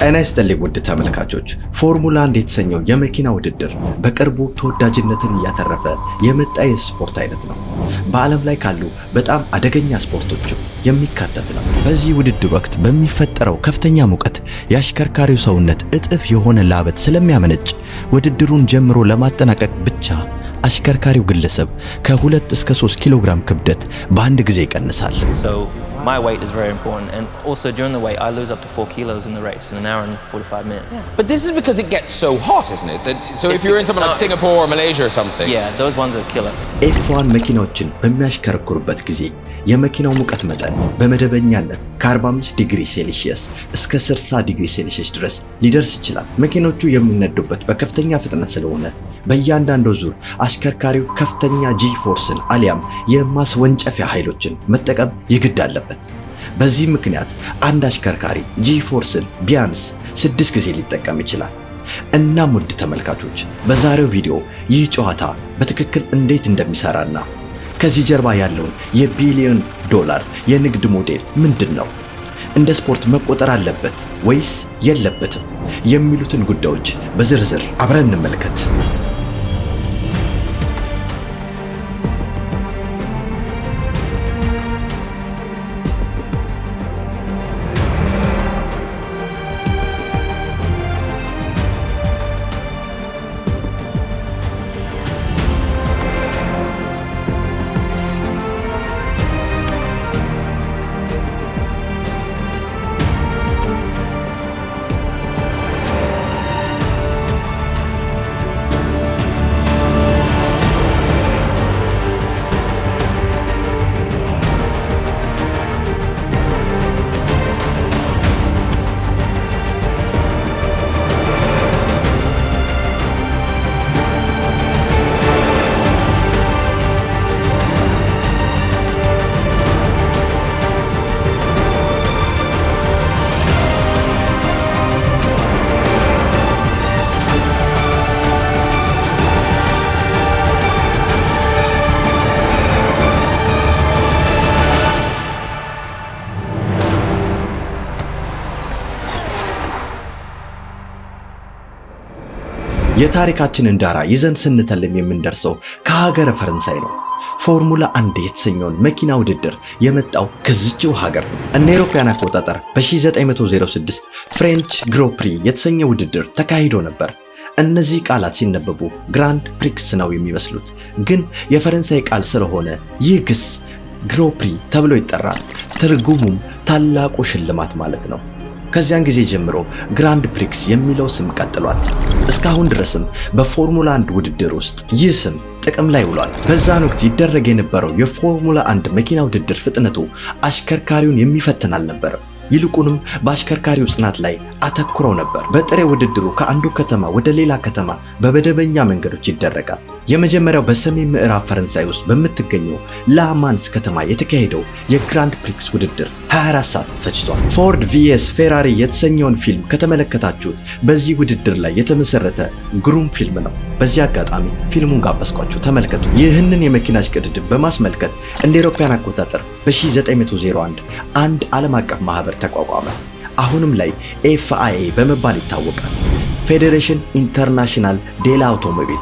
ጤና ይስጥልኝ ውድ ተመልካቾች፣ ፎርሙላ 1 የተሰኘው የመኪና ውድድር በቅርቡ ተወዳጅነትን እያተረፈ የመጣ የስፖርት አይነት ነው። በዓለም ላይ ካሉ በጣም አደገኛ ስፖርቶችም የሚካተት ነው። በዚህ ውድድር ወቅት በሚፈጠረው ከፍተኛ ሙቀት የአሽከርካሪው ሰውነት እጥፍ የሆነ ላበት ስለሚያመነጭ ውድድሩን ጀምሮ ለማጠናቀቅ ብቻ አሽከርካሪው ግለሰብ ከ2 እስከ 3 ኪሎ ግራም ክብደት በአንድ ጊዜ ይቀንሳል። So my weight is very important, and also during the weight, I lose up to 4 kilos in the race in an hour and 45 minutes. But this is because it gets so hot, isn't it? So if It's you're in somewhere like no, it's- Singapore or Malaysia or something. Yeah, those ones are killer. F1 መኪናዎችን በሚያሽከረክሩበት ጊዜ የመኪናው ሙቀት መጠን በመደበኛነት ከ45 ዲግሪ ሴልሺየስ እስከ 60 ዲግሪ ሴልሺየስ ድረስ ሊደርስ ይችላል። መኪኖቹ የሚነዱበት በከፍተኛ ፍጥነት ስለሆነ በእያንዳንዱ ዙር አሽከርካሪው ከፍተኛ G force ን አሊያም የማስወንጨፊያ ኃይሎችን መጠቀም የግድ አለበት። በዚህ ምክንያት አንድ አሽከርካሪ G force ን ቢያንስ 6 ጊዜ ሊጠቀም ይችላል። እናም ውድ ተመልካቾች፣ በዛሬው ቪዲዮ ይህ ጨዋታ በትክክል እንዴት እንደሚሰራና ከዚህ ጀርባ ያለውን የቢሊዮን ዶላር የንግድ ሞዴል ምንድን ነው፣ እንደ ስፖርት መቆጠር አለበት ወይስ የለበትም የሚሉትን ጉዳዮች በዝርዝር አብረን እንመልከት። የታሪካችንን ዳራ ይዘን ስንተልም የምንደርሰው ከሀገረ ፈረንሳይ ነው። ፎርሙላ 1 የተሰኘውን መኪና ውድድር የመጣው ከዚችው ሀገር ነው። እንደ አውሮፓውያን አቆጣጠር በ1906 French Grand Prix የተሰኘ ውድድር ተካሂዶ ነበር። እነዚህ ቃላት ሲነበቡ Grand Prix ነው የሚመስሉት፣ ግን የፈረንሳይ ቃል ስለሆነ ይህ ግስ Grand Prix ተብሎ ይጠራል። ትርጉሙም ታላቁ ሽልማት ማለት ነው። ከዚያን ጊዜ ጀምሮ Grand Prix የሚለው ስም ቀጥሏል። እስካሁን ድረስም በፎርሙላ 1 ውድድር ውስጥ ይህ ስም ጥቅም ላይ ውሏል። በዛን ወቅት ይደረግ የነበረው የፎርሙላ 1 መኪና ውድድር ፍጥነቱ አሽከርካሪውን የሚፈትን አልነበረም። ይልቁንም በአሽከርካሪው ጽናት ላይ አተኩረው ነበር። በጥሬ ውድድሩ ከአንዱ ከተማ ወደ ሌላ ከተማ በመደበኛ መንገዶች ይደረጋል። የመጀመሪያው በሰሜን ምዕራብ ፈረንሳይ ውስጥ በምትገኘው ላማንስ ከተማ የተካሄደው የ Grand Prix ውድድር 24 ሰዓት ፈጅቷል። Ford vs Ferrari የተሰኘውን ፊልም ከተመለከታችሁት በዚህ ውድድር ላይ የተመሰረተ ግሩም ፊልም ነው። በዚህ አጋጣሚ ፊልሙን ጋበዝኳችሁ፣ ተመልከቱ። ይህንን የመኪና እሽቅድድም በማስመልከት እንደ አውሮፓውያን አቆጣጠር በ1901 አንድ ዓለም አቀፍ ማህበር ተቋቋመ። አሁንም ላይ FIA በመባል ይታወቃል። Fédération Internationale de l'Automobile።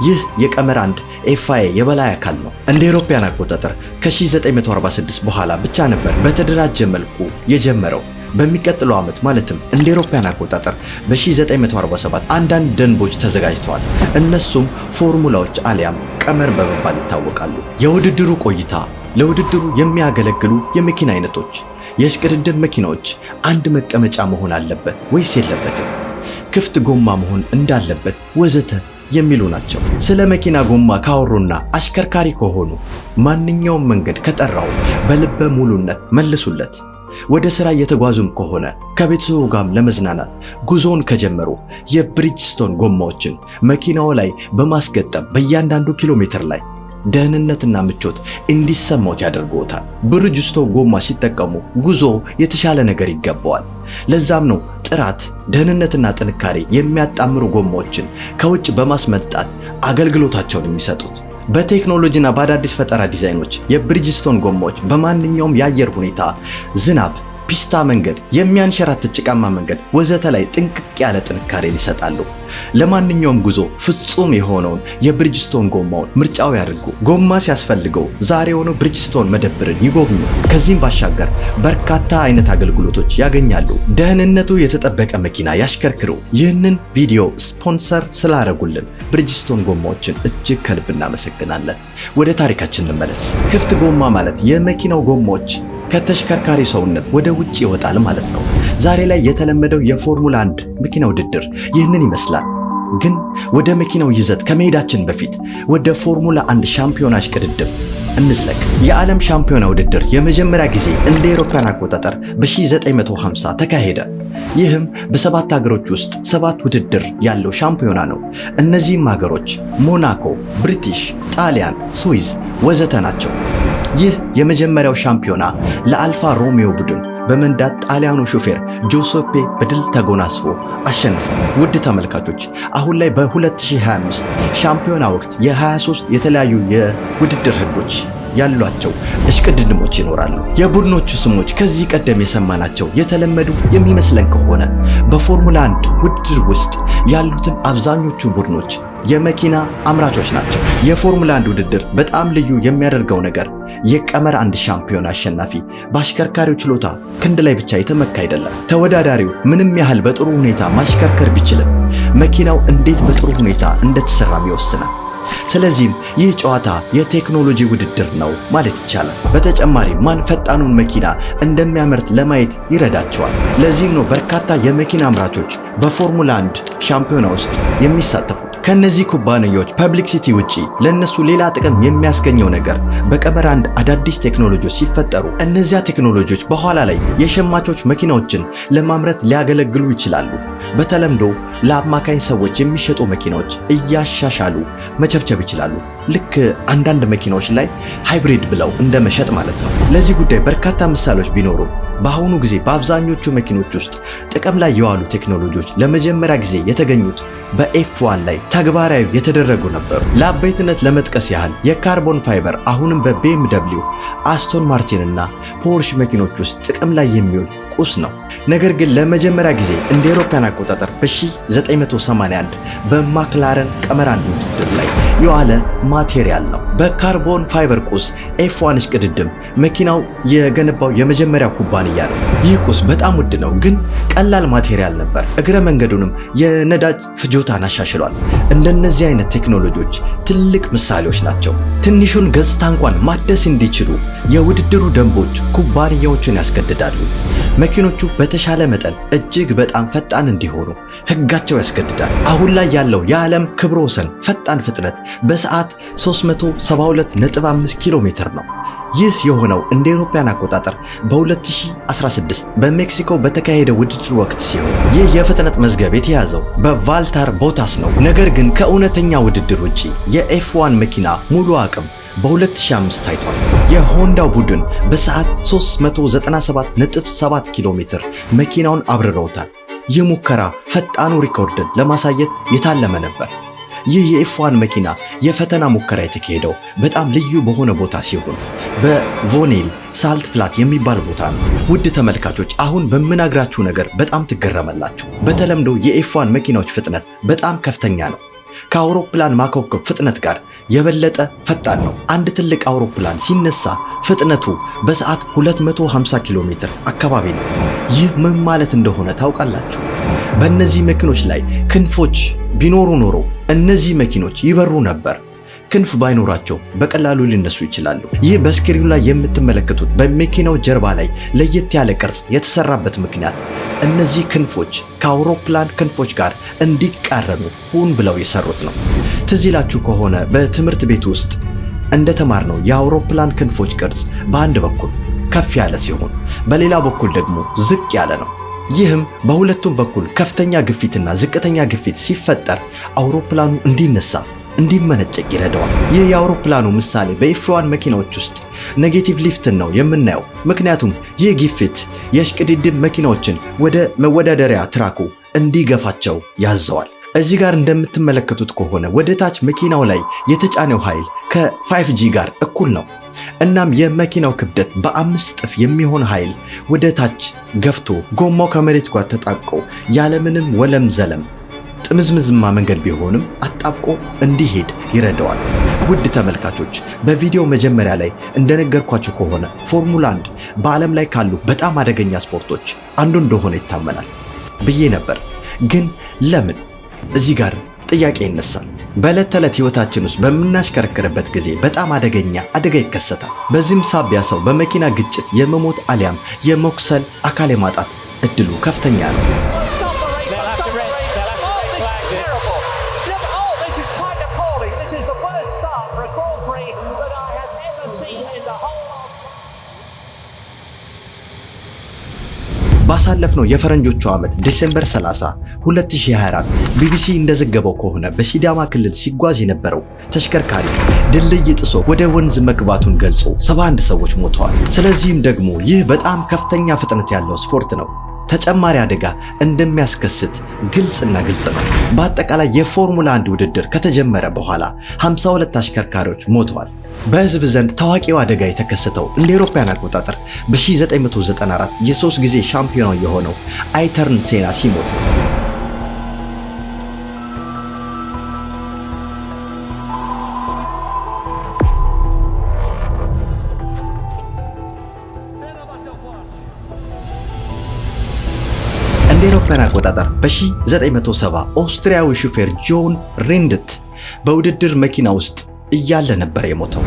ይህ የቀመር አንድ FIA የበላይ አካል ነው። እንደ አውሮፓውያን አቆጣጠር ከ1946 በኋላ ብቻ ነበር በተደራጀ መልኩ የጀመረው። በሚቀጥለው ዓመት ማለትም እንደ አውሮፓውያን አቆጣጠር በ1947 አንዳንድ ደንቦች ተዘጋጅተዋል። እነሱም ፎርሙላዎች አሊያም ቀመር በመባል ይታወቃሉ። የውድድሩ ቆይታ፣ ለውድድሩ የሚያገለግሉ የመኪና አይነቶች፣ የእሽቅድድም መኪናዎች አንድ መቀመጫ መሆን አለበት ወይስ የለበትም፣ ክፍት ጎማ መሆን እንዳለበት ወዘተ የሚሉ ናቸው። ስለ መኪና ጎማ ካወሩና አሽከርካሪ ከሆኑ ማንኛውም መንገድ ከጠራው በልበ ሙሉነት መልሱለት። ወደ ስራ እየተጓዙም ከሆነ ከቤተሰቡ ጋርም ለመዝናናት ጉዞውን ከጀመሩ የብሪጅስቶን ጎማዎችን መኪናው ላይ በማስገጠም በእያንዳንዱ ኪሎ ሜትር ላይ ደህንነትና ምቾት እንዲሰማዎት ያደርግዎታል። ብሪጅስቶን ጎማ ሲጠቀሙ ጉዞ የተሻለ ነገር ይገባዋል። ለዛም ነው ጥራት፣ ደህንነትና ጥንካሬ የሚያጣምሩ ጎማዎችን ከውጭ በማስመጣት አገልግሎታቸውን የሚሰጡት። በቴክኖሎጂና በአዳዲስ ፈጠራ ዲዛይኖች የብሪጅስቶን ጎማዎች በማንኛውም የአየር ሁኔታ፣ ዝናብ፣ ፒስታ መንገድ፣ የሚያንሸራትት ጭቃማ መንገድ ወዘተ ላይ ጥንቅቅ ያለ ጥንካሬን ይሰጣሉ። ለማንኛውም ጉዞ ፍጹም የሆነውን የብሪጅስቶን ጎማውን ምርጫዎ ያድርጉ። ጎማ ሲያስፈልግዎ ዛሬውኑ ብሪጅስቶን መደብርን ይጎብኙ። ከዚህም ባሻገር በርካታ አይነት አገልግሎቶች ያገኛሉ። ደህንነቱ የተጠበቀ መኪና ያሽከርክሩ። ይህንን ቪዲዮ ስፖንሰር ስላደረጉልን ብሪጅስቶን ጎማዎችን እጅግ ከልብ እናመሰግናለን። ወደ ታሪካችን እንመለስ። ክፍት ጎማ ማለት የመኪናው ጎማዎች ከተሽከርካሪ ሰውነት ወደ ውጭ ይወጣል ማለት ነው። ዛሬ ላይ የተለመደው የፎርሙላ 1 መኪና ውድድር ይህንን ይመስላል። ግን ወደ መኪናው ይዘት ከመሄዳችን በፊት ወደ ፎርሙላ 1 ሻምፒዮና እሽቅድድም እንዝለቅ። የዓለም ሻምፒዮና ውድድር የመጀመሪያ ጊዜ እንደ አውሮፓውያን አቆጣጠር በ1950 ተካሄደ። ይህም በሰባት ሀገሮች ውስጥ ሰባት ውድድር ያለው ሻምፒዮና ነው። እነዚህም ሀገሮች ሞናኮ፣ ብሪቲሽ፣ ጣሊያን፣ ስዊዝ ወዘተ ናቸው። ይህ የመጀመሪያው ሻምፒዮና ለአልፋ ሮሚዮ ቡድን በመንዳት ጣሊያኑ ሾፌር ጆሴፔ በድል ተጎናጽፎ አሸንፏል። ውድ ተመልካቾች፣ አሁን ላይ በ2025 ሻምፒዮና ወቅት የ23 የተለያዩ የውድድር ህጎች ያሏቸው እሽቅድድሞች ይኖራሉ። የቡድኖቹ ስሞች ከዚህ ቀደም የሰማናቸው የተለመዱ የሚመስለን ከሆነ በፎርሙላ 1 ውድድር ውስጥ ያሉትን አብዛኞቹ ቡድኖች የመኪና አምራቾች ናቸው። የፎርሙላ 1 ውድድር በጣም ልዩ የሚያደርገው ነገር የቀመር አንድ ሻምፒዮን አሸናፊ በአሽከርካሪው ችሎታ ክንድ ላይ ብቻ የተመካ አይደለም። ተወዳዳሪው ምንም ያህል በጥሩ ሁኔታ ማሽከርከር ቢችልም መኪናው እንዴት በጥሩ ሁኔታ እንደተሰራም ይወስናል። ስለዚህም ይህ ጨዋታ የቴክኖሎጂ ውድድር ነው ማለት ይቻላል። በተጨማሪ ማን ፈጣኑን መኪና እንደሚያመርት ለማየት ይረዳቸዋል። ለዚህም ነው በርካታ የመኪና አምራቾች በፎርሙላ 1 ሻምፒዮና ውስጥ የሚሳተፉት። ከነዚህ ኩባንያዎች publicity ውጪ ለነሱ ሌላ ጥቅም የሚያስገኘው ነገር በቀመር አንድ አዳዲስ ቴክኖሎጂዎች ሲፈጠሩ እነዚያ ቴክኖሎጂዎች በኋላ ላይ የሸማቾች መኪናዎችን ለማምረት ሊያገለግሉ ይችላሉ። በተለምዶ ለአማካኝ ሰዎች የሚሸጡ መኪናዎች እያሻሻሉ መቸብቸብ ይችላሉ። ልክ አንዳንድ መኪናዎች ላይ hybrid ብለው እንደ መሸጥ ማለት ነው። ለዚህ ጉዳይ በርካታ ምሳሌዎች ቢኖሩም በአሁኑ ጊዜ በአብዛኞቹ መኪኖች ውስጥ ጥቅም ላይ የዋሉ ቴክኖሎጂዎች ለመጀመሪያ ጊዜ የተገኙት በ F1 ላይ ተግባራዊ የተደረጉ ነበሩ። ለአበይትነት ለመጥቀስ ያህል የ carbon fiber አሁንም በ BMW፣ አስቶን ማርቲን እና ፖርሽ መኪኖች ውስጥ ጥቅም ላይ የሚውል ቁስ ነው። ነገር ግን ለመጀመሪያ ጊዜ እንደ አውሮፓውያን አቆጣጠር በ1981 በማክላረን ቀመር አንድ ውድድር ላይ የዋለ material ነው። በ carbon fiber ቁስ F1 እሽቅድድም መኪናው የገነባው የመጀመሪያ ኩባንያ ነው። ይህ ቁስ በጣም ውድ ነው፣ ግን ቀላል material ነበር። እግረ መንገዱንም የነዳጅ ፍጆታን አሻሽሏል። እንደነዚህ አይነት ቴክኖሎጂዎች ትልቅ ምሳሌዎች ናቸው። ትንሹን ገጽታ እንኳን ማደስ እንዲችሉ የውድድሩ ደንቦች ኩባንያዎችን ያስገድዳሉ። መኪኖቹ በተሻለ መጠን እጅግ በጣም ፈጣን እንዲሆኑ ሕጋቸው ያስገድዳል። አሁን ላይ ያለው የዓለም ክብረ ወሰን ፈጣን ፍጥነት በሰዓት 372.5 ኪሎ ሜትር ነው። ይህ የሆነው እንደ አውሮፓውያን አቆጣጠር በ2016 በሜክሲኮ በተካሄደ ውድድር ወቅት ሲሆን ይህ የፍጥነት መዝገብ የተያዘው በቫልታር ቦታስ ነው። ነገር ግን ከእውነተኛ ውድድር ውጪ የ F1 መኪና ሙሉ አቅም በ2005 ታይቷል። የሆንዳው ቡድን በሰዓት 397.7 ኪሎ ሜትር መኪናውን አብርረውታል። ይህ ሙከራ ፈጣኑ ሪኮርድን ለማሳየት የታለመ ነበር። ይህ የ F1 መኪና የፈተና ሙከራ የተካሄደው በጣም ልዩ በሆነ ቦታ ሲሆን በቮኔል Salt Flat የሚባል ቦታ ነው። ውድ ተመልካቾች፣ አሁን በምነግራችሁ ነገር በጣም ትገረማላችሁ። በተለምዶ የ F1 መኪናዎች ፍጥነት በጣም ከፍተኛ ነው። ከአውሮፕላን ማኮብኮብ ፍጥነት ጋር የበለጠ ፈጣን ነው። አንድ ትልቅ አውሮፕላን ሲነሳ ፍጥነቱ በሰዓት 250 ኪሎ ሜትር አካባቢ ነው። ይህ ምን ማለት እንደሆነ ታውቃላችሁ? በእነዚህ መኪኖች ላይ ክንፎች ቢኖሩ ኖሮ እነዚህ መኪኖች ይበሩ ነበር። ክንፍ ባይኖራቸው በቀላሉ ሊነሱ ይችላሉ። ይህ በ screen ኑ ላይ የምትመለከቱት በመኪናው ጀርባ ላይ ለየት ያለ ቅርጽ የተሰራበት ምክንያት እነዚህ ክንፎች ከአውሮፕላን ክንፎች ጋር እንዲቃረኑ ሆን ብለው የሰሩት ነው። ትዝ ይላችሁ ከሆነ በትምህርት ቤት ውስጥ እንደተማርነው የአውሮፕላን ክንፎች ቅርጽ በአንድ በኩል ከፍ ያለ ሲሆን በሌላ በኩል ደግሞ ዝቅ ያለ ነው። ይህም በሁለቱም በኩል ከፍተኛ ግፊትና ዝቅተኛ ግፊት ሲፈጠር አውሮፕላኑ እንዲነሳ፣ እንዲመነጨቅ ይረዳዋል። ይህ የአውሮፕላኑ ምሳሌ በ F1 መኪናዎች ውስጥ negative lift ን ነው የምናየው። ምክንያቱም ይህ ግፊት የእሽቅድድም መኪናዎችን ወደ መወዳደሪያ ትራኩ እንዲገፋቸው ያዘዋል። እዚህ ጋር እንደምትመለከቱት ከሆነ ወደ ታች መኪናው ላይ የተጫነው ኃይል ከ 5G ጋር እኩል ነው። እናም የመኪናው ክብደት በ5 እጥፍ የሚሆን ኃይል ወደ ታች ገፍቶ ጎማው ከመሬት ጋር ተጣብቆ ያለምንም ወለም ዘለም ጥምዝምዝማ መንገድ ቢሆንም አጣብቆ እንዲሄድ ይረዳዋል። ውድ ተመልካቾች፣ በቪዲዮ መጀመሪያ ላይ እንደነገርኳችሁ ከሆነ ፎርሙላ 1 በዓለም ላይ ካሉ በጣም አደገኛ ስፖርቶች አንዱ እንደሆነ ይታመናል ብዬ ነበር። ግን ለምን? እዚህ ጋር ጥያቄ ይነሳል። በዕለት ተዕለት ሕይወታችን ውስጥ በምናሽከረክርበት ጊዜ በጣም አደገኛ አደጋ ይከሰታል። በዚህም ሳቢያ ሰው በመኪና ግጭት የመሞት አሊያም የመቁሰል፣ አካል የማጣት እድሉ ከፍተኛ ነው። Stop the race. Stop the race. Oh, this is terrible. Look, oh, this is quite appalling. This is the worst start for a Grand Prix that I have ever seen in the whole of. ባሳለፍነው የፈረንጆቹ ዓመት December 30 2024 ቢቢሲ እንደዘገበው ከሆነ በሲዳማ ክልል ሲጓዝ የነበረው ተሽከርካሪ ድልድይ ጥሶ ወደ ወንዝ መግባቱን ገልጾ 71 ሰዎች ሞተዋል። ስለዚህም ደግሞ ይህ በጣም ከፍተኛ ፍጥነት ያለው ስፖርት ነው፣ ተጨማሪ አደጋ እንደሚያስከስት ግልጽና ግልጽ ነው። በአጠቃላይ የፎርሙላ 1 ውድድር ከተጀመረ በኋላ 52 አሽከርካሪዎች ሞተዋል። በህዝብ ዘንድ ታዋቂው አደጋ የተከሰተው እንደ አውሮፓውያን አቆጣጠር በ1994 የሶስት ጊዜ ሻምፒዮን የሆነው አይርተን ሴና ሲሞት ነው። እንደ አውሮፓውያን አቆጣጠር በ1970 ኦስትሪያዊ ሹፌር ጆን ሪንድት በውድድር መኪና ውስጥ እያለ ነበር የሞተው።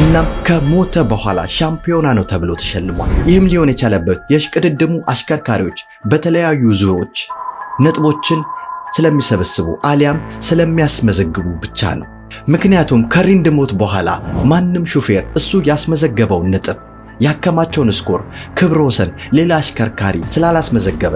እናም ከሞተ በኋላ ሻምፒዮና ነው ተብሎ ተሸልሟል። ይህም ሊሆን የቻለበት የሽቅድድሙ አሽከርካሪዎች በተለያዩ ዙሮች ነጥቦችን ስለሚሰበስቡ አሊያም ስለሚያስመዘግቡ ብቻ ነው። ምክንያቱም ከሪንድ ሞት በኋላ ማንም ሹፌር እሱ ያስመዘገበውን ነጥብ፣ ያከማቸውን score፣ ክብረ ወሰን ሌላ አሽከርካሪ ስላላስመዘገበ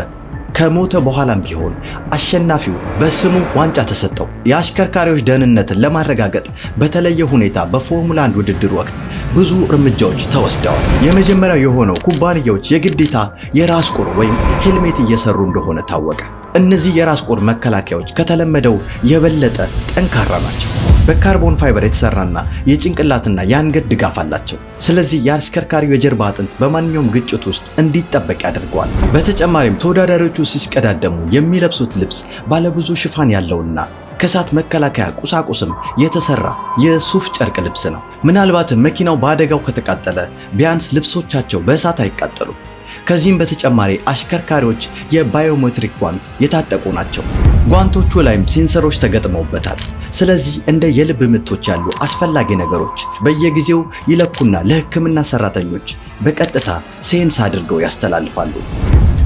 ከሞተ በኋላም ቢሆን አሸናፊው በስሙ ዋንጫ ተሰጠው። የአሽከርካሪዎች ደህንነትን ለማረጋገጥ በተለየ ሁኔታ በፎርሙላ 1 ውድድር ወቅት ብዙ እርምጃዎች ተወስደዋል። የመጀመሪያው የሆነው ኩባንያዎች የግዴታ የራስ ቁር ወይም ሄልሜት እየሰሩ እንደሆነ ታወቀ። እነዚህ የራስ ቁር መከላከያዎች ከተለመደው የበለጠ ጠንካራ ናቸው። በ carbon fiber የተሰራና የጭንቅላትና የአንገት ድጋፍ አላቸው። ስለዚህ የአሽከርካሪው የጀርባ አጥንት በማንኛውም ግጭት ውስጥ እንዲጠበቅ ያደርገዋል። በተጨማሪም ተወዳዳሪዎቹ ሲሽቀዳደሙ የሚለብሱት ልብስ ባለብዙ ሽፋን ያለውና ከእሳት መከላከያ ቁሳቁስም የተሰራ የሱፍ ጨርቅ ልብስ ነው። ምናልባትም መኪናው በአደጋው ከተቃጠለ ቢያንስ ልብሶቻቸው በእሳት አይቃጠሉም። ከዚህም በተጨማሪ አሽከርካሪዎች የ biometric ጓንት የታጠቁ ናቸው። ጓንቶቹ ላይም sensor ኦች ተገጥመውበታል። ስለዚህ እንደ የልብ ምቶች ያሉ አስፈላጊ ነገሮች በየጊዜው ይለኩና ለሕክምና ሰራተኞች በቀጥታ sense አድርገው ያስተላልፋሉ።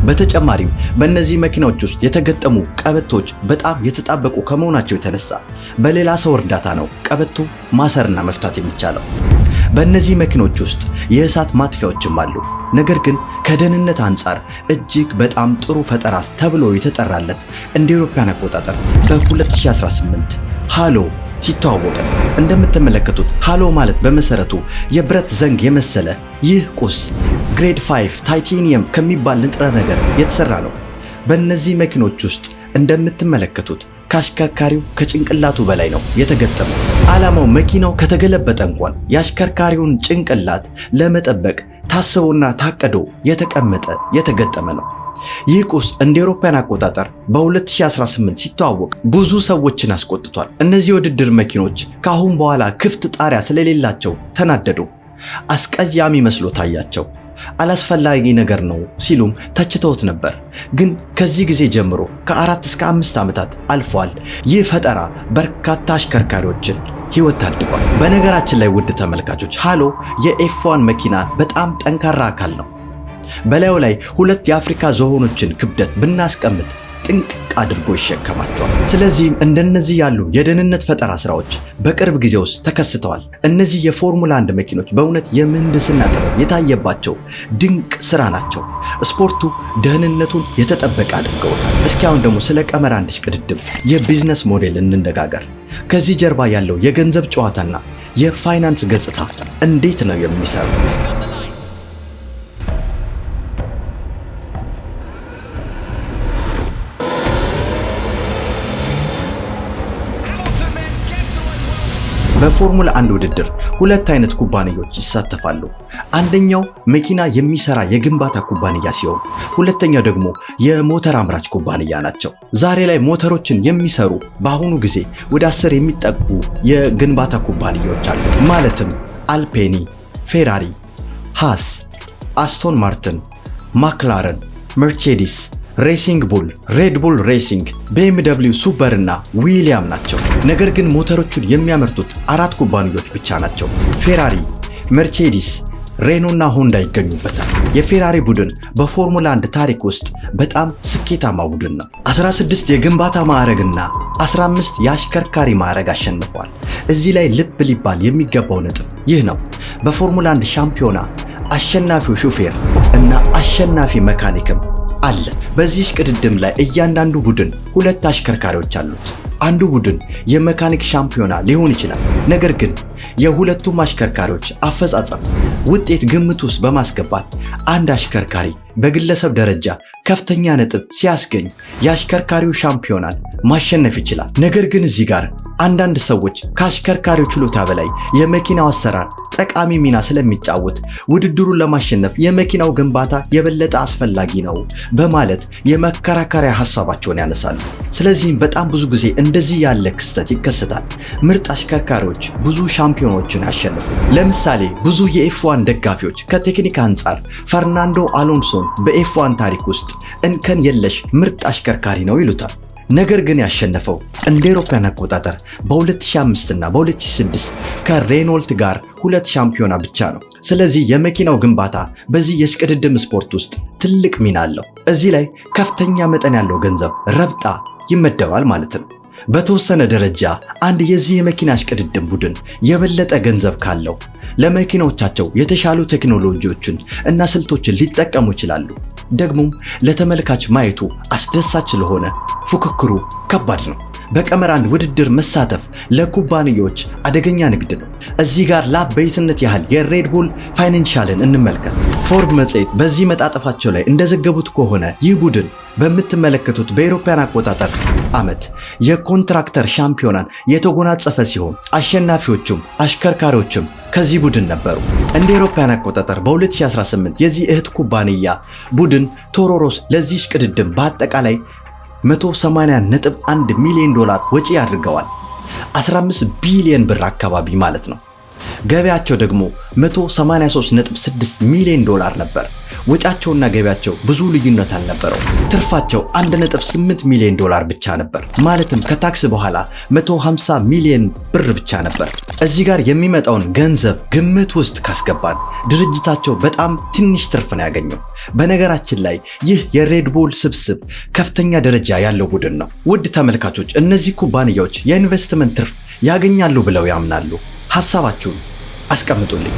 በተጨማሪም በእነዚህ መኪናዎች ውስጥ የተገጠሙ ቀበቶች በጣም የተጣበቁ ከመሆናቸው የተነሳ በሌላ ሰው እርዳታ ነው ቀበቶ ማሰርና መፍታት የሚቻለው። በእነዚህ መኪኖች ውስጥ የእሳት ማጥፊያዎችም አሉ። ነገር ግን ከደህንነት አንጻር እጅግ በጣም ጥሩ ፈጠራ ተብሎ የተጠራለት እንደ አውሮፓውያን አቆጣጠር በ2018 Halo ሲተዋወቅ ነው። እንደምትመለከቱት Halo ማለት በመሰረቱ የብረት ዘንግ የመሰለ ይህ ቁስ grade 5 titanium ከሚባል ንጥረ ነገር የተሰራ ነው። በእነዚህ መኪኖች ውስጥ እንደምትመለከቱት ከአሽከርካሪው ከጭንቅላቱ በላይ ነው የተገጠመው። ዓላማው መኪናው ከተገለበጠ እንኳን የአሽከርካሪውን ጭንቅላት ለመጠበቅ ታስቦና ታቅዶ የተቀመጠ፣ የተገጠመ ነው። ይህ ቁስ እንደ አውሮፓውያን አቆጣጠር በ2018 ሲተዋወቅ ብዙ ሰዎችን አስቆጥቷል። እነዚህ የውድድር መኪኖች ከአሁን በኋላ ክፍት ጣሪያ ስለሌላቸው ተናደዱ። አስቀያሚ መስሎ ታያቸው። አላስፈላጊ ነገር ነው ሲሉም ተችተውት ነበር። ግን ከዚህ ጊዜ ጀምሮ ከ4 እስከ 5 ዓመታት አልፏል። ይህ ፈጠራ በርካታ አሽከርካሪዎችን ሕይወት ታድጓል። በነገራችን ላይ ውድ ተመልካቾች፣ Halo የ F1 መኪና በጣም ጠንካራ አካል ነው። በላዩ ላይ ሁለት የአፍሪካ ዝሆኖችን ክብደት ብናስቀምጥ ጥንቅቅ አድርጎ ይሸከማቸዋል። ስለዚህም እንደነዚህ ያሉ የደህንነት ፈጠራ ስራዎች በቅርብ ጊዜ ውስጥ ተከስተዋል። እነዚህ የፎርሙላ 1 መኪኖች በእውነት የምህንድስና ጥበብ የታየባቸው ድንቅ ስራ ናቸው። ስፖርቱ ደህንነቱን የተጠበቀ አድርገውታል። እስኪ አሁን ደግሞ ስለ ቀመር አንድ ሽቅድድም የ business model እንነጋገር። ከዚህ ጀርባ ያለው የገንዘብ ጨዋታና የፋይናንስ ገጽታ እንዴት ነው የሚሰራው? On the lights. በፎርሙላ 1 ውድድር ሁለት አይነት ኩባንያዎች ይሳተፋሉ። አንደኛው መኪና የሚሰራ የግንባታ ኩባንያ ሲሆን፣ ሁለተኛው ደግሞ የሞተር አምራች ኩባንያ ናቸው። ዛሬ ላይ ሞተሮችን የሚሰሩ በአሁኑ ጊዜ ወደ 10 የሚጠጉ የግንባታ ኩባንያዎች አሉ። ማለትም አልፔኒ፣ ፌራሪ፣ ሃስ፣ አስቶን ማርቲን፣ ማክላረን፣ መርቼዲስ፣ ሬሲንግ ቡል፣ ሬድ ቡል ሬሲንግ፣ ቢኤምደብሊው ሱበር እና ዊሊያም ናቸው። ነገር ግን ሞተሮቹን የሚያመርቱት አራት ኩባንያዎች ብቻ ናቸው። ፌራሪ፣ መርቼዲስ፣ ሬኖ እና ሆንዳ ይገኙበታል። የፌራሪ ቡድን በፎርሙላ 1 ታሪክ ውስጥ በጣም ስኬታማ ቡድን ነው። 16 የግንባታ ማዕረግና 15 የአሽከርካሪ ማዕረግ አሸንፏል። እዚህ ላይ ልብ ሊባል የሚገባው ነጥብ ይህ ነው። በፎርሙላ 1 ሻምፒዮና አሸናፊው ሹፌር እና አሸናፊ መካኒክም አለ። በዚህ እሽቅድድም ላይ እያንዳንዱ ቡድን ሁለት አሽከርካሪዎች አሉት። አንዱ ቡድን የመካኒክ ሻምፒዮና ሊሆን ይችላል። ነገር ግን የሁለቱም አሽከርካሪዎች አፈጻጸም ውጤት ግምት ውስጥ በማስገባት አንድ አሽከርካሪ በግለሰብ ደረጃ ከፍተኛ ነጥብ ሲያስገኝ የአሽከርካሪው ሻምፒዮናን ማሸነፍ ይችላል። ነገር ግን እዚህ ጋር አንዳንድ ሰዎች ከአሽከርካሪው ችሎታ በላይ የመኪናው አሰራር ጠቃሚ ሚና ስለሚጫወት ውድድሩን ለማሸነፍ የመኪናው ግንባታ የበለጠ አስፈላጊ ነው በማለት የመከራከሪያ ሀሳባቸውን ያነሳሉ። ስለዚህም በጣም ብዙ ጊዜ እንደዚህ ያለ ክስተት ይከሰታል። ምርጥ አሽከርካሪዎች ብዙ ሻምፒዮኖችን ያሸንፉ። ለምሳሌ ብዙ የ F1 ደጋፊዎች ከቴክኒክ አንጻር ፈርናንዶ አሎንሶን በ F1 ታሪክ ውስጥ እንከን የለሽ ምርጥ አሽከርካሪ ነው ይሉታል። ነገር ግን ያሸነፈው እንደ አውሮፓውያን አቆጣጠር በ2005 እና በ2006 ከሬኖልት ጋር ሁለት ሻምፒዮና ብቻ ነው። ስለዚህ የመኪናው ግንባታ በዚህ የሽቅድድም ስፖርት ውስጥ ትልቅ ሚና አለው። እዚህ ላይ ከፍተኛ መጠን ያለው ገንዘብ ረብጣ ይመደባል ማለት ነው። በተወሰነ ደረጃ አንድ የዚህ የመኪና እሽቅድድም ቡድን የበለጠ ገንዘብ ካለው ለመኪናዎቻቸው የተሻሉ ቴክኖሎጂዎችን እና ስልቶችን ሊጠቀሙ ይችላሉ። ደግሞም ለተመልካች ማየቱ አስደሳች ስለሆነ ፉክክሩ ከባድ ነው። በቀመር አንድ ውድድር መሳተፍ ለኩባንያዎች አደገኛ ንግድ ነው። እዚህ ጋር ለአበይትነት ያህል የሬድቡል ፋይናንሻልን እንመልከት። ፎርብ መጽሔት በዚህ መጣጥፋቸው ላይ እንደዘገቡት ከሆነ ይህ ቡድን በምትመለከቱት በአውሮፓውያን አቆጣጠር ዓመት የ constructor ሻምፒዮናን የተጎናጸፈ ሲሆን አሸናፊዎቹም አሽከርካሪዎቹም ከዚህ ቡድን ነበሩ። እንደ አውሮፓውያን አቆጣጠር በ2018 የዚህ እህት ኩባንያ ቡድን ቶሮ ሮሶ ለዚህ እሽቅድድም በአጠቃላይ 180.1 ሚሊዮን ዶላር ወጪ አድርገዋል። 15 ቢሊዮን ብር አካባቢ ማለት ነው። ገቢያቸው ደግሞ 183.6 ሚሊዮን ዶላር ነበር። ወጫቸውና ገቢያቸው ብዙ ልዩነት አልነበረው። ትርፋቸው 1.8 ሚሊዮን ዶላር ብቻ ነበር። ማለትም ከታክስ በኋላ 150 ሚሊዮን ብር ብቻ ነበር። እዚህ ጋር የሚመጣውን ገንዘብ ግምት ውስጥ ካስገባን ድርጅታቸው በጣም ትንሽ ትርፍ ነው ያገኘው። በነገራችን ላይ ይህ የሬድቡል ስብስብ ከፍተኛ ደረጃ ያለው ቡድን ነው። ውድ ተመልካቾች፣ እነዚህ ኩባንያዎች የኢንቨስትመንት ትርፍ ያገኛሉ ብለው ያምናሉ? ሐሳባችሁን አስቀምጡልኝ።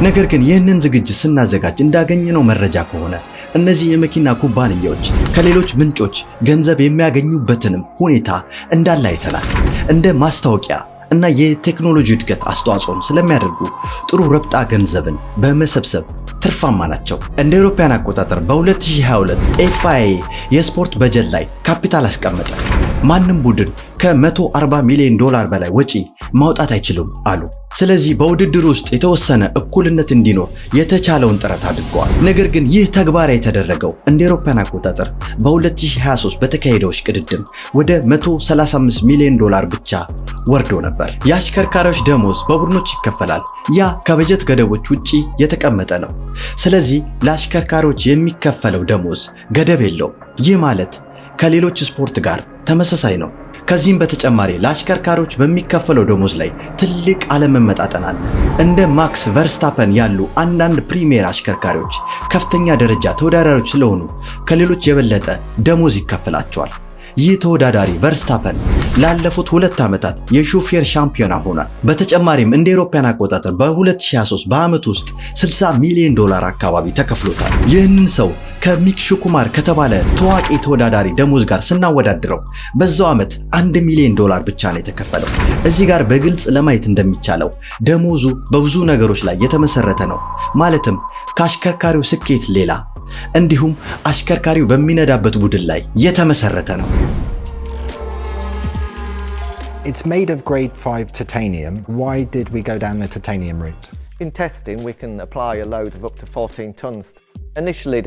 ነገር ግን ይህንን ዝግጅት ስናዘጋጅ እንዳገኘነው መረጃ ከሆነ እነዚህ የመኪና ኩባንያዎች ከሌሎች ምንጮች ገንዘብ የሚያገኙበትንም ሁኔታ እንዳለ አይተናል። እንደ ማስታወቂያ እና የቴክኖሎጂ እድገት አስተዋጽኦም ስለሚያደርጉ ጥሩ ረብጣ ገንዘብን በመሰብሰብ ትርፋማ ናቸው። እንደ አውሮፓውያን አቆጣጠር በ2022 FIA የስፖርት በጀት ላይ ካፒታል አስቀመጠ። ማንም ቡድን ከ140 ሚሊዮን ዶላር በላይ ወጪ ማውጣት አይችልም አሉ። ስለዚህ በውድድሩ ውስጥ የተወሰነ እኩልነት እንዲኖር የተቻለውን ጥረት አድርገዋል። ነገር ግን ይህ ተግባራዊ የተደረገው እንደ አውሮፓውያን አቆጣጠር በ2023 በተካሄደው እሽቅድድም ወደ 135 ሚሊዮን ዶላር ብቻ ወርዶ ነበር። የአሽከርካሪዎች ደሞዝ በቡድኖች ይከፈላል። ያ ከበጀት ገደቦች ውጪ የተቀመጠ ነው። ስለዚህ ለአሽከርካሪዎች የሚከፈለው ደሞዝ ገደብ የለውም። ይህ ማለት ከሌሎች ስፖርት ጋር ተመሳሳይ ነው። ከዚህም በተጨማሪ ለአሽከርካሪዎች በሚከፈለው ደሞዝ ላይ ትልቅ አለመመጣጠን አለ። እንደ ማክስ ቨርስታፐን ያሉ አንዳንድ ፕሪሚየር አሽከርካሪዎች ከፍተኛ ደረጃ ተወዳዳሪዎች ስለሆኑ ከሌሎች የበለጠ ደሞዝ ይከፈላቸዋል። ይህ ተወዳዳሪ ቨርስታፐን ላለፉት 2 ዓመታት የሹፌር ሻምፒዮና ሆኗል። በተጨማሪም እንደ አውሮፓውያን አቆጣጠር በ2023 በዓመት ውስጥ 60 ሚሊዮን ዶላር አካባቢ ተከፍሎታል። ይህንን ሰው ከሚክ ሹኩማር ከተባለ ታዋቂ ተወዳዳሪ ደሞዝ ጋር ስናወዳድረው በዛው ዓመት 1 ሚሊዮን ዶላር ብቻ ነው የተከፈለው። እዚህ ጋር በግልጽ ለማየት እንደሚቻለው ደሞዙ በብዙ ነገሮች ላይ የተመሰረተ ነው። ማለትም ከአሽከርካሪው ስኬት ሌላ እንዲሁም አሽከርካሪው በሚነዳበት ቡድን ላይ የተመሰረተ ነው። It's made of grade 5 titanium. Why did we go down the titanium route? In testing, we can apply a load of up to 14 tons. Initially,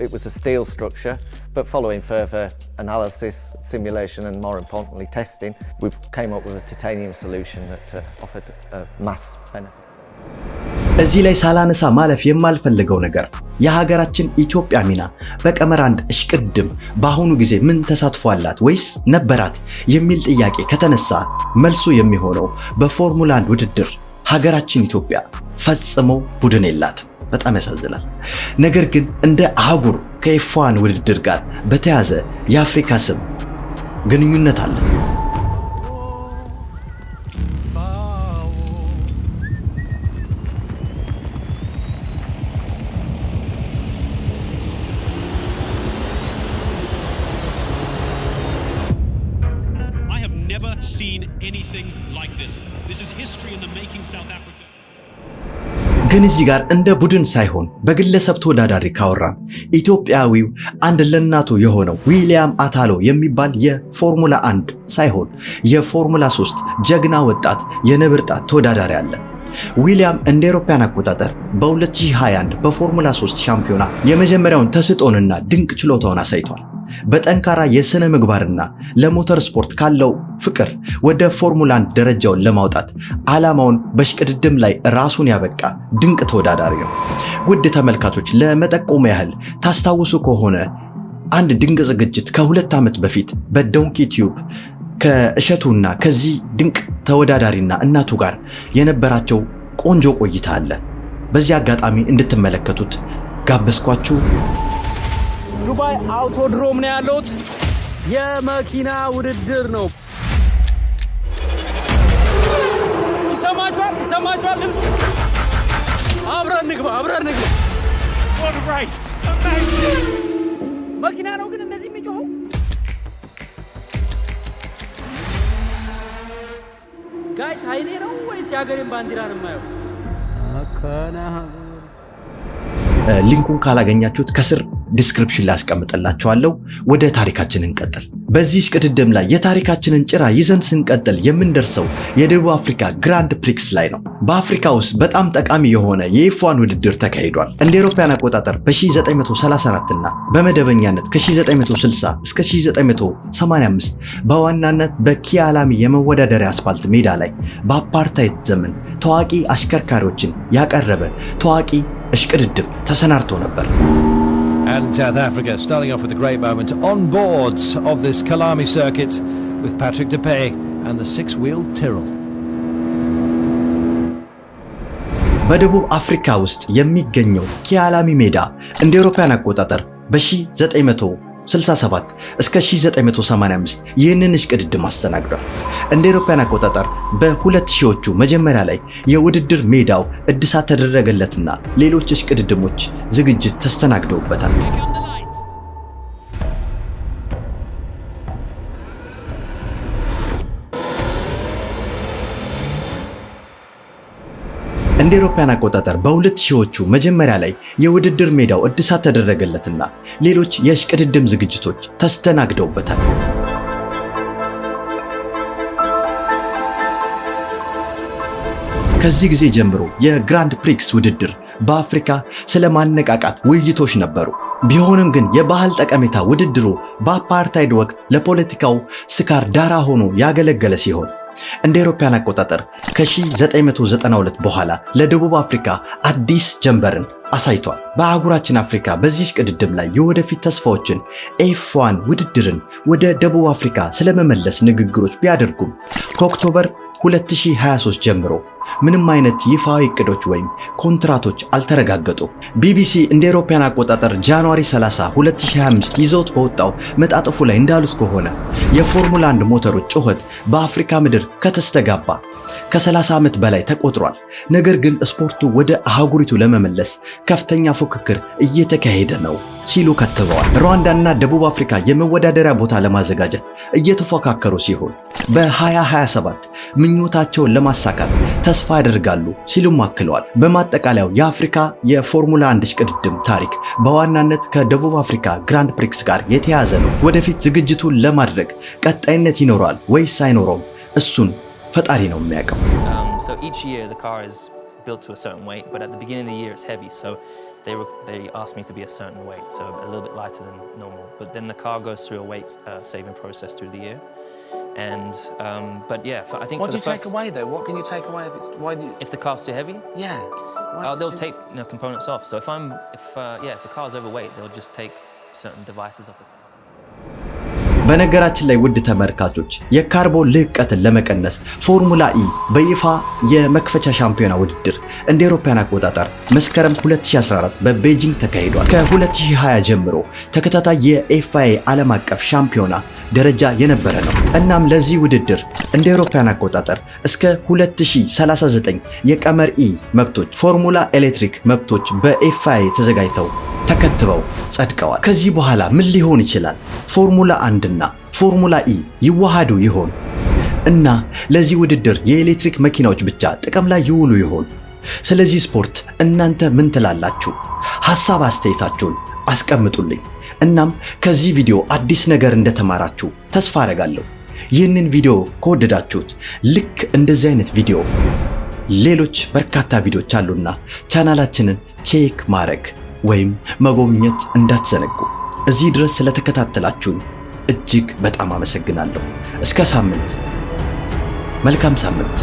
it was a steel structure, but following further analysis, simulation, and more importantly, testing, we've came up with a titanium solution that offered a mass benefit. እዚህ ላይ ሳላነሳ ማለፍ የማልፈልገው ነገር የሀገራችን ኢትዮጵያ ሚና በቀመር አንድ እሽቅድም በአሁኑ ጊዜ ምን ተሳትፎ አላት ወይስ ነበራት የሚል ጥያቄ ከተነሳ መልሱ የሚሆነው በፎርሙላ 1 ውድድር ሀገራችን ኢትዮጵያ ፈጽሞ ቡድን የላትም። በጣም ያሳዝናል። ነገር ግን እንደ አህጉር ከ F1 ውድድር ጋር በተያያዘ የአፍሪካ ስም ግንኙነት አለ። I have never seen anything like this. This is history in the making, South Africa. ግን እዚህ ጋር እንደ ቡድን ሳይሆን በግለሰብ ተወዳዳሪ ካወራን ኢትዮጵያዊው አንድ ለእናቱ የሆነው ዊሊያም አታሎ የሚባል የፎርሙላ 1 ሳይሆን የፎርሙላ 3 ጀግና ወጣት የነብር ጣት ተወዳዳሪ አለ። ዊሊያም እንደ አውሮፓውያን አቆጣጠር በ2021 በፎርሙላ 3 ሻምፒዮና የመጀመሪያውን ተሰጥኦንና ድንቅ ችሎታውን አሳይቷል። በጠንካራ የሥነ ምግባርና ለሞተር ስፖርት ካለው ፍቅር ወደ ፎርሙላ 1 ደረጃውን ለማውጣት ዓላማውን በሽቅድድም ላይ ራሱን ያበቃ ድንቅ ተወዳዳሪ ነው። ውድ ተመልካቾች፣ ለመጠቆም ያህል ታስታውሱ ከሆነ አንድ ድንቅ ዝግጅት ከ2 ዓመት በፊት በዶንኪ ቲዩብ ከእሸቱና ከዚህ ድንቅ ተወዳዳሪና እናቱ ጋር የነበራቸው ቆንጆ ቆይታ አለ። በዚህ አጋጣሚ እንድትመለከቱት ጋበዝኳችሁ። ዱባይ አውቶድሮም ነው ያለሁት። የመኪና ውድድር ነው። ይሰማችኋል? ይሰማችኋል ድምፁ? አብረን ንግባ፣ አብረን ንግባ። What a race! Amazing! መኪና ነው ግን እንደዚህ የሚጮኸው? Guys፣ አይኔ ነው ወይስ የሀገሬን ባንዲራ ነው የማየው? Link ኡን ካላገኛችሁት ከስር description ላይ አስቀምጥላችኋለሁ። ወደ ታሪካችን እንቀጥል። በዚህ ሽቅድድም ላይ የታሪካችንን ጭራ ይዘን ስንቀጥል የምንደርሰው የደቡብ አፍሪካ Grand Prix ላይ ነው። በአፍሪካ ውስጥ በጣም ጠቃሚ የሆነ የ F1 ውድድር ተካሂዷል። እንደ አውሮፓውያን አቆጣጠር በ1934 እና በመደበኛነት ከ1960 እስከ 1985 በዋናነት በኪያላሚ የመወዳደሪያ አስፋልት ሜዳ ላይ በአፓርታይድ ዘመን ታዋቂ አሽከርካሪዎችን ያቀረበ ታዋቂ እሽቅድድም ተሰናድቶ ነበር። And in South Africa, starting off with a great moment on board of this Kyalami circuit with Patrick Dupé and the six-wheeled Tyrrell. በደቡብ አፍሪካ ውስጥ የሚገኘው ኪያላሚ ሜዳ እንደ አውሮፓውያን አቆጣጠር በ1967 እስከ 1985 ይህንን እሽቅድድም አስተናግዷል። እንደ አውሮፓውያን አቆጣጠር በ2000ዎቹ መጀመሪያ ላይ የውድድር ሜዳው እድሳት ተደረገለትና ሌሎች እሽቅድድሞች ዝግጅት ተስተናግደውበታል። Here come the lights. እንደ አውሮፓውያን አቆጣጠር በ2000ዎቹ መጀመሪያ ላይ የውድድር ሜዳው እድሳት ተደረገለትና ሌሎች የእሽቅድድም ዝግጅቶች ተስተናግደውበታል። ከዚህ ጊዜ ጀምሮ የ Grand Prix ውድድር በአፍሪካ ስለ ማነቃቃት ውይይቶች ነበሩ። ቢሆንም ግን የባህል ጠቀሜታ ውድድሩ በአፓርታይድ ወቅት ለፖለቲካው ስካር ዳራ ሆኖ ያገለገለ ሲሆን እንደ አውሮፓውያን አቆጣጠር ከ1992 በኋላ ለደቡብ አፍሪካ አዲስ ጀንበርን አሳይቷል። በአህጉራችን አፍሪካ በዚህ ሽቅድድም ላይ የወደፊት ተስፋዎችን F1 ውድድርን ወደ ደቡብ አፍሪካ ስለመመለስ ንግግሮች ቢያደርጉም ከ October 2023 ጀምሮ ምንም አይነት ይፋዊ እቅዶች ወይም ኮንትራቶች አልተረጋገጡም። ቢቢሲ እንደ አውሮፓውያን አቆጣጠር January 30 2025 ይዘውት በወጣው መጣጥፉ ላይ እንዳሉት ከሆነ የፎርሙላ 1 ሞተሮች ጩኸት በአፍሪካ ምድር ከተስተጋባ ከ30 ዓመት በላይ ተቆጥሯል። ነገር ግን ስፖርቱ ወደ አህጉሪቱ ለመመለስ ከፍተኛ ፉክክር እየተካሄደ ነው ሲሉ ከትበዋል። ሩዋንዳና ደቡብ አፍሪካ የመወዳደሪያ ቦታ ለማዘጋጀት እየተፎካከሩ ሲሆን በ2027 ምኞታቸውን ለማሳካት ተስፋ ተስፋ ያደርጋሉ ሲሉም አክለዋል። በማጠቃለያው የአፍሪካ የፎርሙላ 1 እሽቅድድም ታሪክ በዋናነት ከደቡብ አፍሪካ Grand Prix ጋር የተያያዘ ነው። ወደፊት ዝግጅቱን ለማድረግ ቀጣይነት ይኖረዋል ወይስ አይኖረውም? እሱን ፈጣሪ ነው የሚያውቀው። So each year the car is built to a certain weight, but at the beginning of the year it's heavy. So they asked me to be a certain weight, so a little bit lighter than normal. But then the car goes through a weight saving process through the year. And but yeah, I think What for do the you take first, away, though? What can you take away if it's why do you, if the car's too heavy, Why is it they'll too- take components off. So if I'm if yeah if the car's overweight, they'll just take certain devices off the car. በነገራችን ላይ ውድ ተመልካቾች፣ የካርቦን ልቀትን ለመቀነስ ፎርሙላ ኢ በይፋ የመክፈቻ ሻምፒዮና ውድድር እንደ አውሮፓውያን አቆጣጠር መስከረም 2014 በቤጂንግ ተካሂዷል። ከ2020 ጀምሮ ተከታታይ የ FIA ዓለም አቀፍ ሻምፒዮና ደረጃ የነበረ ነው። እናም ለዚህ ውድድር እንደ አውሮፓውያን አቆጣጠር እስከ 2039 የቀመር ኢ መብቶች ፎርሙላ ኤሌክትሪክ መብቶች በ FIA ተዘጋጅተው ተከትበው ጸድቀዋል። ከዚህ በኋላ ምን ሊሆን ይችላል? ፎርሙላ 1 እና ፎርሙላ ኢ ይዋሃዱ ይሆን? እና ለዚህ ውድድር የኤሌክትሪክ መኪናዎች ብቻ ጥቅም ላይ ይውሉ ይሆን? ስለዚህ ስፖርት እናንተ ምን ትላላችሁ? ሐሳብ አስተያየታችሁን አስቀምጡልኝ። እናም ከዚህ ቪዲዮ አዲስ ነገር እንደተማራችሁ ተስፋ አደርጋለሁ። ይህንን ቪዲዮ ከወደዳችሁት ልክ እንደዚህ አይነት ቪዲዮ ሌሎች በርካታ ቪዲዮዎች አሉና ቻናላችንን check ማድረግ ወይም መጎብኘት እንዳትዘነጉ። እዚህ ድረስ ስለተከታተላችሁኝ እጅግ በጣም አመሰግናለሁ። እስከ ሳምንት፣ መልካም ሳምንት።